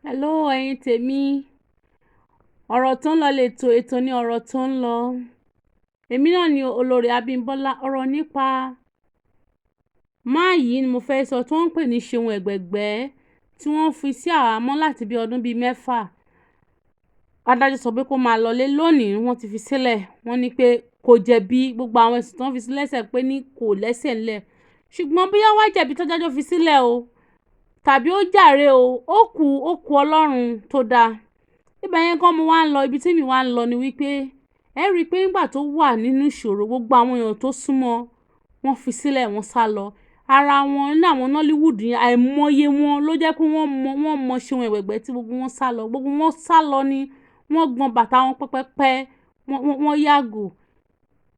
Hello ẹ̀yin tèmi. Ọ̀rọ̀ tó ń lọ lètò, ètò ní ọ̀rọ̀ tó ń lọ. Èmi náà ni olórí Abímbọ́lá. Ọ̀rọ̀ nípa máà yìí ni mo fẹ́ sọ, tí wọ́n ń pè ní Ṣeun Ẹ̀gbẹ̀gbẹ́, tí wọ́n fi sí àhámọ́ láti bí ọdún bíi 6. Adájọ́ sọ pé kó máa lọlé lónìí, wọ́n ti fi sílẹ̀. Wọ́n ní pé kò jẹ̀bi gbogbo àwọn ẹ̀sùn tí wọ́n fi sí lẹ́sẹ̀, pé ní kò lẹ́sẹ̀ ńlẹ̀. Ṣùgbọ́n bóyá wá jẹ̀bi tádájọ́ fi sílẹ̀ o, tàbí ó jàre o, ó kù Ọlọ́run tó dáa. Ibẹ̀ yẹn kọ́ mo wá ń lọ, ibi tí èmi wá ń lọ ni wípé ẹ rí i pé nígbà tó wà nínú ìṣòro, gbogbo àwọn èèyàn tó súnmọ́ wọ́n fi sílẹ̀, wọ́n sá lọ. Ara wọn ní àwọn Nollywood yẹn, àìmọye wọn ló jẹ́ pé wọ́n mọ Ṣeun Ẹ̀gbẹ̀gbẹ́ tí gbogbo wọn sá lọ. Gbogbo wọn sá lọ ni wọ́n gbọn bàtà wọn pẹpẹpẹ, wọ́n yàgò.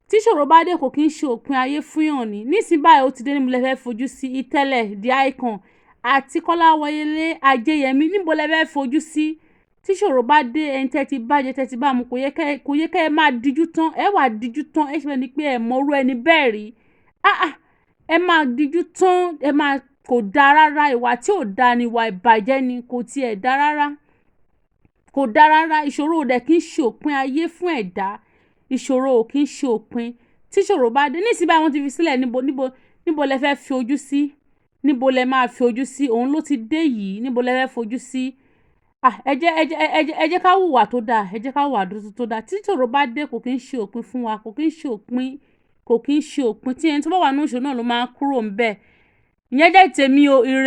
Tí ìṣòro bá dé, kò kí ń ṣe òpin ayé fún èèyàn ni. Nísìnyí báyìí, ó ti dé, níbo lẹ fẹ́ fojú sí? Ìtẹ́lẹ̀ The Icon àti Kọ́láwọlé Ajéyẹmí, níbo lẹ fẹ́ fojú sí? Tí ìṣòro bá dé, ẹni tẹ́ ti bá jẹ, tẹ́ ti bá mu, kò yẹ kẹ́ ẹ máa dijú tán. Ẹ wá dijú tán, ẹ ṣe bẹ́ẹ̀ ni pé ẹ mọ irú ẹni bẹ́ẹ̀ rí. Ah ah, ẹ máa dijú tán, ẹ máa kò dáa rárá. Ìwà tí ò dáa ni, ìwà ìbàjẹ́ ni, kò tiẹ̀ dáa rárá. Kò dáa rárá. Ìṣòro ò dẹ̀ kí ń ṣe òpin ayé fún ẹ̀dá. Ìṣòro ò kí ń ṣe òpin. Tí ìṣòro bá dé, nísìnyí báyìí, wọ́n ti fi sílẹ̀, níbo lẹ fẹ́ fi ojú sí? Níbo lẹ máa fi ojú sí? Òun ló ti dé yìí. Níbo lẹ fẹ́ fojú sí? Ah, ẹ jẹ́ ká hùwà tó dáa. Ẹ jẹ́ ká hùwà tó dáa. Tí ìṣòro bá dé, kò kí ń ṣe òpin fún wa. Kò kí ń ṣe òpin. Kò kí ń ṣe òpin. Tí ẹni tó bá wà nínú ìṣòro náà ló máa ń kúrò ńbẹ̀. Ìyẹn jẹ́ tèmi o. Ire.